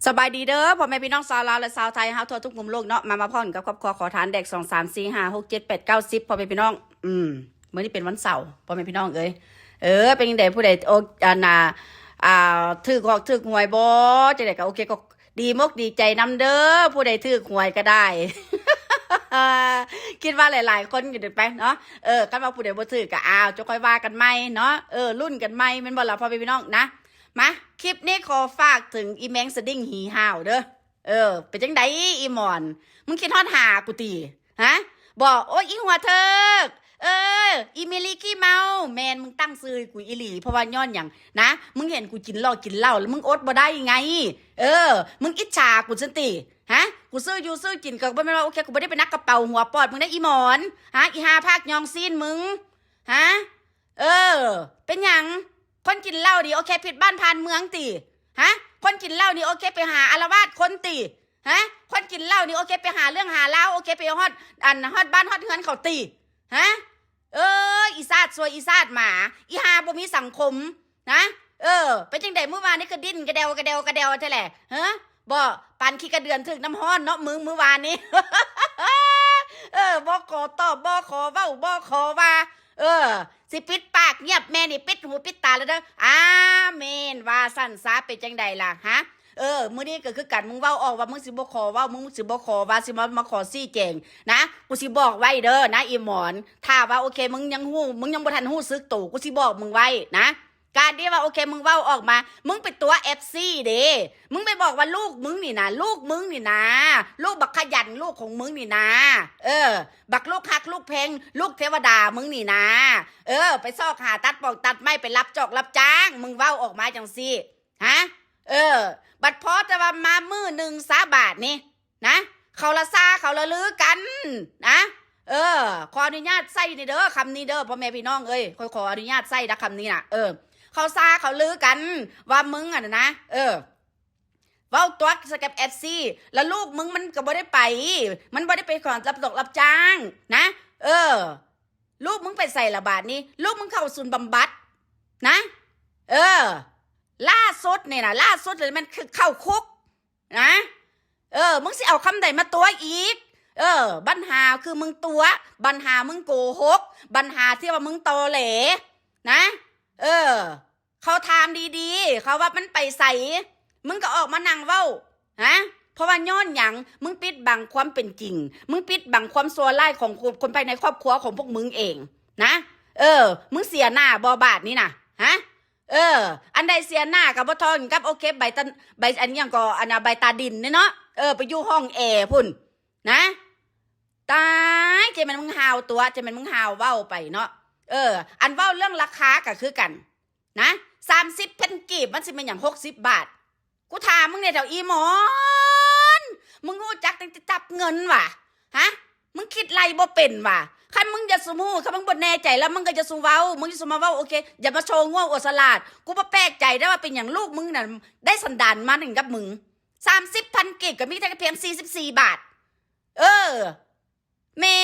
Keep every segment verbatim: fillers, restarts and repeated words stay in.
สบายดีเด้อ พ่อแม่พี่น้องชาวลาวและชาวไทยเฮาทั่วทุกมุมโลกเนาะ มา มาพ้อกันกับครอบครัวขอทานแดก สอง สาม สี่ ห้า หก เจ็ด แปด เก้า สิบ พ่อแม่พี่น้อง อืม มื้อนี้เป็นวันเสาร์ พ่อแม่พี่น้องเอ้ย เออ เป็นจั่งใด ผู้ใด โอ อันน่ะ อ่า ถืกหอกถืกหวยบ่ จั่งใดก็โอเค ก็ดีมกดีใจนำเด้อ ผู้ใดถืกหวยก็ได้ คิดว่าหลายๆ คนอยู่ไปเนาะ เออ คันว่าผู้ใดบ่ถืกก็ อ้าว จะค่อยว่ากันใหม่เนาะ เออ ลุ้นกันใหม่ แม่นบ่ล่ะ พ่อแม่พี่น้องนะ มา คลิปนี้ขอฝากถึงอีแมงสดิ้งหีห่าวเด้อ เออ เป็นจั่งใด อีหมอน มึงคิดฮอดหากูติ ฮะ บอก โอ๊ย อีหัวเถิก เออ อีเมลีขี้เมา แม่น มึงตั้งชื่อกูอีหลี เพราะว่าย้อนหยังนะ มึงเห็นกูกินเหล้ากินเหล้าแล้วมึงอดบ่ได้ไง เออ มึงอิจฉากูซั่นติ ฮะ กูซื้ออยู่ซื้อกินก็บ่แม่นว่า โอเค กูบ่ได้ไปนักกระเป๋าหัวปอดมึงได้ อีหมอน ฮะ อีห่าพากยองซีนมึง ฮะ เออ เป็นหยัง คนกินเหล้านี่โอเค ผิดบ้านผ่านเมืองติ ฮะ คนกินเหล้านี่โอเค ไปหาอาละวาดคนติ ฮะ คนกินเหล้านี่โอเค ไปหาเรื่องหาราว โอเค ไปฮอด อัน ฮอดบ้านฮอดเฮือนเขาติ ฮะ เออ อีซาดซวย อีซาดหมา อีห่าบ่มีสังคม นะ เออ เป็นจั่งใดมื้อวานนี่คือดิ้นกระเดวกระเดวกระเดวแท้แหละ ฮะ บ่ ปานขี้กระเดือนถืกน้ำฮ้อนเนาะมึงมื้อวานนี้ เออ บ่ขอตอบ บ่ขอเว้า บ่ขอว่า เออ สิปิดปากเงียบ แม่นี่ปิดหูปิดตาแล้วเด้อ อาเมน ว่าซั่นซะ เป็นจั่งใดล่ะ ฮะ เออ มื้อนี้ก็คือกัน มึงเว้าออกว่ามึงสิบ่ขอเว้า มึงสิบ่ขอว่า สิมา มาขอชี้แจงนะ กูสิบอกไว้เด้อนะ อีหมอน ถ้าว่าโอเค มึงยังฮู้ มึงยังบ่ทันฮู้สึกโต กูสิบอกมึงไว้นะ การที่ว่าโอเค มึงเว้าออกมา มึงไปตั๋ว เอฟซี เด้ มึงไปบอกว่าลูกมึงนี่นะ ลูกมึงนี่นะ ลูกบักขยัน ลูกของมึงนี่นะ เออ บักลูกฮักลูกแพง ลูกเทวดามึงนี่นะ เออ ไปซอกหาตัดปอกตัดไม้ ไปรับจอกรับจ้าง มึงเว้าออกมาจั่งซี้ ฮะ เออ บัดพอแต่ว่ามามื้อหนึ่งซะบาดนี้ นะ เขาละซาเขาละลือกัน นะ เออ ขออนุญาตใช้นี่เด้อ คำนี้เด้อ พ่อแม่พี่น้องเอ้ย ข้อยขออนุญาตใช้นะ คำนี้น่ะ เออ เขาซาเขาลือกัน ว่ามึงอะนะ เออ เว้าตั๋วสแกป เอฟซี แล้วลูกมึงมันก็บ่ได้ไป มันบ่ได้ไปขอรับจอกรับจ้างนะ เออ ลูกมึงไปใส่ละบาดนี้ ลูกมึงเข้าศูนย์บำบัดนะ เออ ล่าสุดนี่นะ ล่าสุดเลยมันคือเข้าคุกนะ เออ มึงสิเอาคำใดมาตั๋วอีก เออ บัญหาคือมึงตั๋ว บัญหามึงโกหก บัญหาที่ว่ามึงตอแหลนะ เออ เขาถามดีๆ เขาว่ามันไปใส มึงก็ออกมานั่งเว้า ฮะ เพราะว่าย้อนหยัง มึงปิดบังความเป็นจริง มึงปิดบังความชั่วร้ายของคน คนภายในครอบครัวของพวกมึงเองนะ เออ มึงเสียหน้าบ่บาดนี้น่ะ ฮะ เออ อันใดเสียหน้าก็บ่เท่ากับโอเค ใบตัน ใบอันหยังก็ อันน่ะ ใบตาดินเนี่ยเนาะ เออ ไปอยู่ห้องแอร์พุ้นนะ ตาย จั่งแม่นมึงห่าวตั๋ว จั่งแม่นมึงห่าวเว้าไปเนาะ เออ อันเว้าเรื่องราคาก็คือกันนะ สามสิบพันกีบ มันสิแม่นหยัง หกสิบบาท กูถามมึงเนี่ย เฒ่าอีหมอน มึงฮู้จักตั้งแต่จับเงินหวา ฮะ มึงคิดไล่บ่เป็นหวา คันมึงจะซุมฮู้ คันมึงบ่แน่ใจแล้ว มึงก็จะซุมเว้า มึงจะซุมมาเว้า โอเค อย่ามาโชว์โง่อวดฉลาด กูบ่แปลกใจได้ว่าเป็นหยังลูกมึงน่ะ ได้สันดานมาถึงกับมึง สามสิบพันกีบก็มีแค่เพียงสี่สิบสี่บาท เออ แม่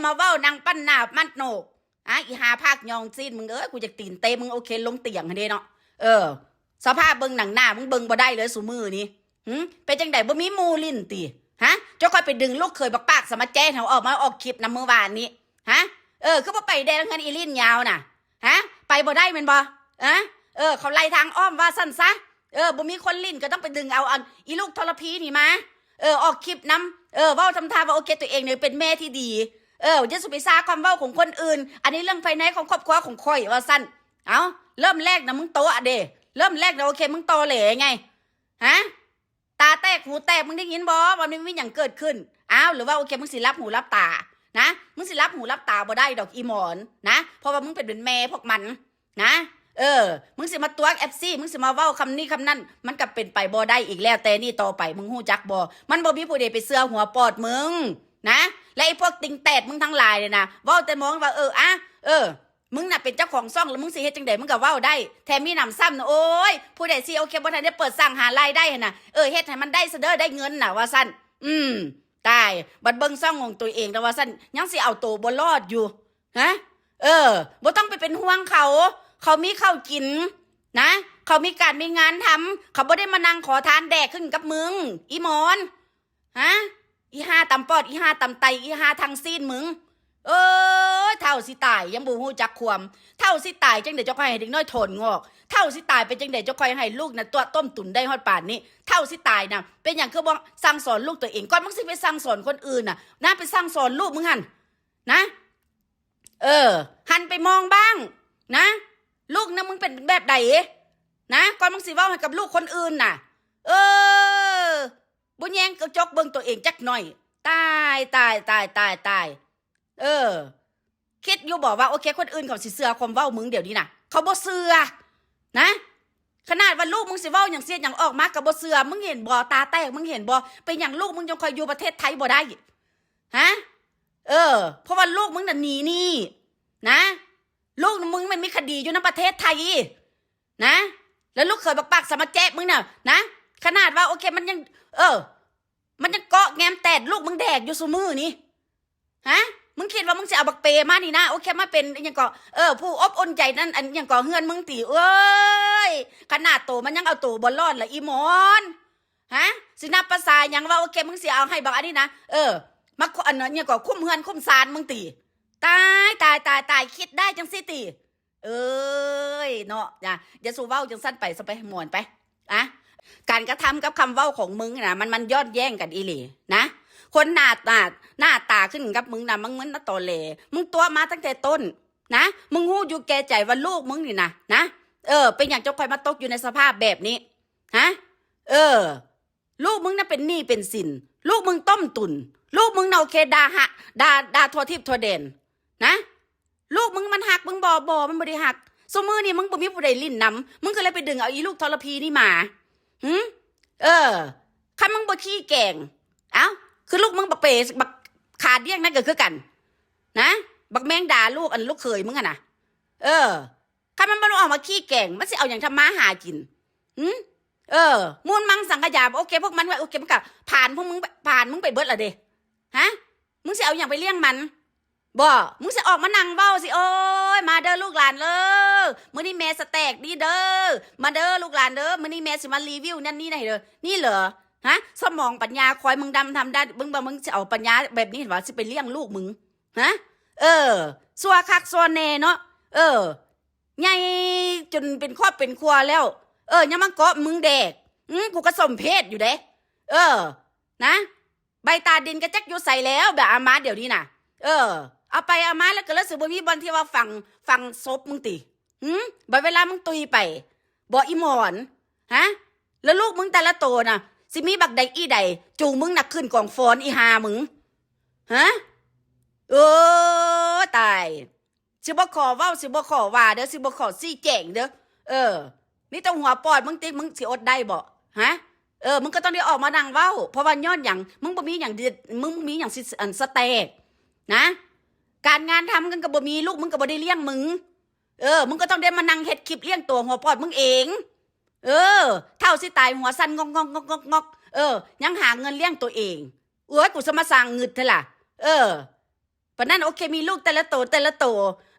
มาเว้านั่งปั้นหน้ามัดโหนก อ่ะ อีห่าพากยองซีนมึงเอ้ย กูอยากตีนเตะมึง โอเค ลงเตียงหั้นเด้เนาะ เออ สภาพเบิ่งหนังหน้ามึงเบิ่งบ่ได้เลยซุมื้อนี้ หึ เป็นจั่งใดบ่มีหมู่ลิ้นติ ฮะ เจ้าค่อยไปดึงลูกเขยบักปากสะมาแจ้เฮาออกมาออกคลิปนำมื้อวานนี้ ฮะ เออ คือบ่ไปแดนเฮือนอีลิ้นยาวน่ะ ฮะ ไปบ่ได้แม่นบ่ ฮะ เออ เขาไล่ทางอ้อมว่าซั่นซะ เออ บ่มีคนลิ้นก็ต้องไปดึงเอาอันอีลูกทรพีนี่มา เออ ออกคลิปนำ เออ เว้าทำท่าว่าโอเค ตัวเองเนี่ยเป็นแม่ที่ดี เออ อย่าสุไปซ่าความเว้าของคนอื่น อันนี้เรื่องภายในของครอบครัวของข้อยว่าซั่น เอ้า เริ่มแรกนะมึงโตะเด้ เริ่มแรกนะโอเค มึงตอแหลไง ฮะ ตาแตกหูแตก มึงได้ยินบ่ว่ามันมีหยังเกิดขึ้น อ้าว หรือว่าโอเค มึงสิหลับหูหลับตา นะ มึงสิหลับหูหลับตาบ่ได้ดอกอีหมอน นะ เพราะว่ามึงเป็น เป็นแม่พวกมัน นะ เออ มึงสิมาตั๋ว เอฟซี มึงสิมาเว้าคำนี้คำนั้น มันก็เป็นไปบ่ได้อีกแล้ว แต่นี่ต่อไป มึงฮู้จักบ่ มันบ่มีผู้ใดไปเชื่อหัวปอดมึง นะ และไอ้พวกติ่งแตดมึงทั้งหลายเนี่ยนะ เว้าแต่มองว่า เออ อะ เออ มึงน่ะเป็นเจ้าของช่อง แล้วมึงสิเฮ็ดจั่งใด มึงก็เว้าได้ แถมมีหนำซ้ำนะ โอ้ย ผู้ใดสิโอเค บ่ทันได้เปิดสร้างหารายได้หั่นน่ะ เออ เฮ็ดให้มันได้ซะเด้อ ได้เงินน่ะ ว่าซั่น อืม ตาย บัดเบิ่งช่องของตัวเองแล้วว่าซั่น ยังสิเอาตัวบ่รอดอยู่ ฮะ เออ บ่ต้องไปเป็นห่วงเขา เขามีข้าวกิน นะ เขามีการมีงานทำ เขาบ่ได้มานั่งขอทานแดกขึ้นกับมึง อีหมอน ฮะ อีห่าตำปอด อีห่าตำไต อีห่าทางซีนมึง เอ้ย เฒ่าสิตายยังบ่ฮู้จักความ เฒ่าสิตายจังได๋เจ้าค่อยให้เด็กน้อยถอนงอก เฒ่าสิตายเป็นจังได๋เจ้าค่อยให้ลูกน่ะตัวต้มตุ๋นได้ฮอดปานนี้ เฒ่าสิตายน่ะ เป็นหยังคือบ่สั่งสอนลูกตัวเอง ก่อนมึงสิไปสั่งสอนคนอื่นน่ะ นะ ไปสั่งสอนลูกมึงหั่น นะ เออ หันไปมองบ้าง นะ ลูกนะมึงเป็นแบบใดนะ ก่อนมึงสิเว้าให้กับลูกคนอื่นน่ะ เออ บ่แยงกระจกเบิ่งตัวเองจักหน่อย ตาย ตาย ตาย ตาย ตาย เออ คิดอยู่บ่ว่า โอเค คนอื่นเขาสิเชื่อความเว้ามึงเดี๋ยวนี้น่ะ เขาบ่เชื่อ นะ ขนาดว่าลูกมึงสิเว้าหยัง เสียหยังออกมาก็บ่เชื่อ มึงเห็นบ่ ตาแตก มึงเห็นบ่ เป็นหยังลูกมึงจังค่อยอยู่ประเทศไทยบ่ได้ ฮะ เออ เพราะว่าลูกมึงน่ะหนีหนี้ นะ ลูกมึงมันมีคดีอยู่ในประเทศไทย นะ แล้วลูกเขยบักปากสะมาแจ๊ะมึงน่ะ นะ ขนาดว่า โอเค มันยัง เออ มันยังเกาะแงมแตดลูกมึงแดกอยู่ซุมื้อนี้ ฮะ มึงคิดว่ามึงสิเอาบักเปมานี่นะ โอเค มาเป็นอิหยังก็ เออ ผู้อบอุ่นใจนั่น อันอิหยังก็เฮือนมึงติ เอ้ย ขนาดโตมันยังเอาโตบ่รอดละ อีหมอน ฮะ สินับภาษาหยังว่า โอเค มึงสิเอาให้บักอันนี้นะ เออ มาคุ อันนั้นอิหยังก็คุมเฮือนคุมซานมึงติ ตาย ตาย ตาย ตาย คิดได้จังซี่ติ เอ้ย เนาะ อย่า อย่าสู่เว้าจังซั่นไปซะไป หมอนไป อะ การกระทำกับคำเว้าของมึงน่ะ มัน มันย้อนแย้งกันอีหลีนะ คนหน้าตา หน้าตาขึ้นกับมึงน่ะ มึง มึงน่ะตอแหล มึงตั๋วมาตั้งแต่ต้นนะ มึงฮู้อยู่แก่ใจว่าลูกมึงนี่น่ะ นะ เออ เป็นหยังเจ้าค่อยมาตกอยู่ในสภาพแบบนี้ ฮะ เออ ลูกมึงน่ะเป็นหนี้เป็นสิน ลูกมึงต้มตุ๋น ลูกมึงน่ะ โอเค ด่าหะ ด่า ด่าทั่วทิพย์ทั่วแดน นะ ลูกมึงมันฮักมึงบ่ บ่ มันบ่ได้ฮัก ซุมื้อนี้มึงบ่มีผู้ใดหลิ้นนำ มึงก็เลยไปดึงเอาอีลูกทรพีนี่มา หึ เออ คันมึงบ่ขี้แกล้ง เอ้า คือลูกมึงบักเป๋ บักขาเดี้ยงนั่นก็คือกัน นะ บักแมงดาลูกอันลูกเขยมึงอะนะ เออ คันมันบ่ออกมาขี้แกล้ง มันสิเอาหยังทำมาหากิน หึ เออ มูลมังสังขยา โอเค พวกมันว่า โอเค มันก็ผ่านพวกมึง ผ่านมึงไปเบิดละเด้ ฮะ มึงสิเอาหยังไปเลี้ยงมัน บ่ มึงสิออกมานั่งเว้าสิ โอ้ย มาเด้อลูกหลานเด้อ มื้อนี้แม่สแต็กนี่เด้อ มาเด้อลูกหลานเด้อ มื้อนี้แม่สิมารีวิวนั่นนี่นะเด้อ นี่เหรอ ฮะ สมองปัญญาคอยมึงดำทำได้ มึงบ่ มึงสิเอาปัญญาแบบนี้เห็นว่าสิไปเลี้ยงลูกมึง ฮะ เออ ซัวคักซัวแน่เนาะ เออ ใหญ่จนเป็นครอบเป็นครัวแล้ว เออ ยังมาเกาะมึงแดก อืม กูก็สมเพชอยู่เด้ เออ นะ ใบตาดินก็จักอยู่ใสแล้ว แบบเอามาเดี๋ยวนี้น่ะ เออ เอาไปเอามาแล้วก็เลยสิบ่มีบ่อนที่ว่าฝัง ฝังศพมึงติ หึ บัดเวลามึงตุยไป บ่อีหมอน ฮะ แล้วลูกมึงแต่ละโตน่ะ สิมีบักใดอีใด จูงมึงน่ะขึ้นกองฟอนอีห่ามึง ฮะ เออ ตาย สิบ่ขอเว้า สิบ่ขอว่าเด้อ สิบ่ขอซี้แจงเด้อ เออ มีแต่หัวปอดมึงติ มึงสิอดได้บ่ ฮะ เออ มึงก็ต้องได้ออกมานั่งเว้า เพราะว่าย้อนหยัง มึงบ่มีหยังเด็ด มึงบ่มีหยังสิ อัน สแต็ก นะ การงานทำมึงก็บ่มี ลูกมึงก็บ่ได้เลี้ยงมึง เออ มึงก็ต้องได้มานั่งเฮ็ดคลิปเลี้ยงตัวหัวปอดมึงเอง เออ เฒ่าสิตายหัวสั่นงอกๆๆๆๆ เออ ยังหาเงินเลี้ยงตัวเอง โอ๊ย กูสิมาสร้างงึดแท้ล่ะ เออ ปานนั้น โอเค มีลูกแต่ละโต แต่ละโต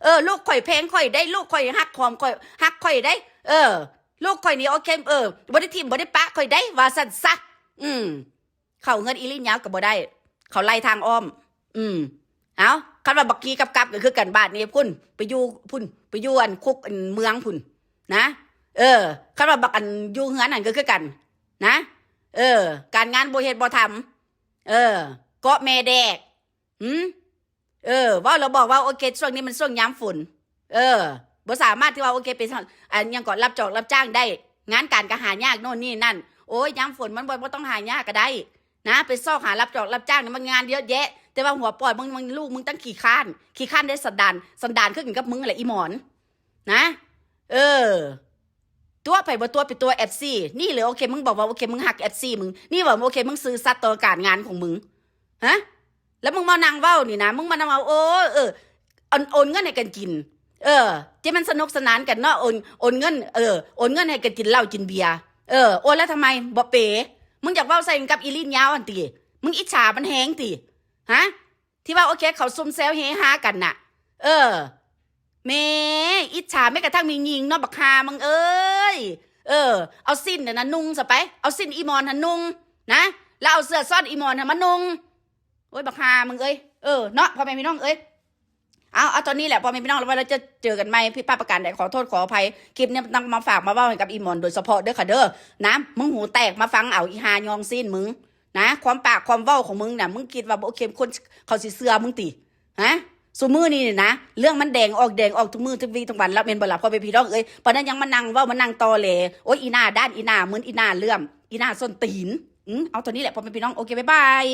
เออ ลูกข่อยแพงข่อยได้ ลูกข่อยฮักหอมข่อย ฮักข่อยได้ เออ ลูกข่อยนี่ โอเค เออ บ่ได้ถิ่มบ่ได้ปะข่อยได้ ว่าซั่นซะ อืม เข้าเฮือนอีหลียาวก็บ่ได้ เขาไล่ทางอ้อม อืม เอ้า คันว่าบักขี้กับกับก็คือกัน บาดนี้พุ้น ไปอยู่พุ้น ไปอยู่อันคุกอันเมืองพุ้น นะ เออ คันว่าบักอันอยู่เฮือนนั่นก็คือกัน นะ เออ การงานบ่เฮ็ดบ่ทำ เออ เกาะแม่แดก หืม เออ เว้าแล้วบอกว่า โอเค ช่วงนี้มันช่วงยามฝน เออ บ่สามารถที่ว่า โอเค ไป อันหยังก็รับจอกรับจ้างได้ งานการก็หายากโน่นนี่นั่น โอ้ย ยามฝนมันบ่ บ่ต้องหายากก็ได้ นะ ไปซอกหารับจอกรับจ้างนี่มันงานเยอะแยะ แต่ว่าหัวปอดมึง มึง ลูกมึงตั้งขี้คร้าน ขี้คร้านได้สันดาน สันดานคือกันกับมึงแหละอีหมอน นะ เออ ตั๋วไผบ่ตั๋ว ไปตั๋วเอฟซี นี่เลย โอเค มึงบอกว่า โอเค มึงฮักเอฟซี มึง นี่ว่า โอเค มึงซื่อสัตย์ต่อการงานของมึง ฮะ แล้วมึงมานั่งเว้านี่นะ มึงมานั่งเว้า โอ้ เออ โอน โอนเงินให้กันกิน เออ ที่มันสนุกสนานกันเนาะ โอน โอนเงิน เออ โอนเงินให้กันกินเหล้ากินเบียร์ เออ โอนแล้วทำไม บ่เป๋ มึงอยากเว้าใส่กับอีหลียาวหั่นติ มึงอิจฉามันแฮงติ ฮะ ที่ว่า โอเค เขาซุ่มแซวเฮฮากันน่ะ เออ แหม อิจฉาแม้กระทั่งแม่ญิงเนาะ บักห่ามึงเอ้ย เออ เอาสิ้นน่ะนะนุ่งซะไป เอาสิ้นอีหมอนหันนุ่งนะ แล้วเอาเสื้อซ่อนอีหมอนหันมานุ่ง โอ้ยบักฮามึงเอ้ย เออเนาะ พ่อแม่พี่น้องเอ้ย เอาเอาตอนนี้แหละ พ่อแม่พี่น้อง แล้วว่าเราจะเจอกันใหม่ ผิดพลาดประการใดขอโทษขออภัย คลิปเนี้ยต้องมาฝากมาเว้าให้กับอีหมอนโดยเฉพาะเด้อค่ะเด้อ นะ มึงหูแตกมาฟังเอา อีหายองสิ้นมึง นะ ความปากความเว้าของมึงน่ะ มึงคิดว่าบ่โอเค คนเขาสิเชื่อมึงติ ฮะ ซุมื้อนี้นี่นะ เรื่องมันแดงออกแดงออกทุกมื้อทุกวีทุกวันแล้ว แม่นบ่ล่ะ พ่อแม่พี่น้องเอ้ย ปานนั้นยังมานั่งเว้ามานั่งตอแหล โอ๊ย อีหน้าด้าน อีหน้ามึน อีหน้าเหลื่อม อีหน้าส้นตีน อืม เอาเท่านี้แหละ พ่อแม่พี่น้อง โอเค บ๊ายบาย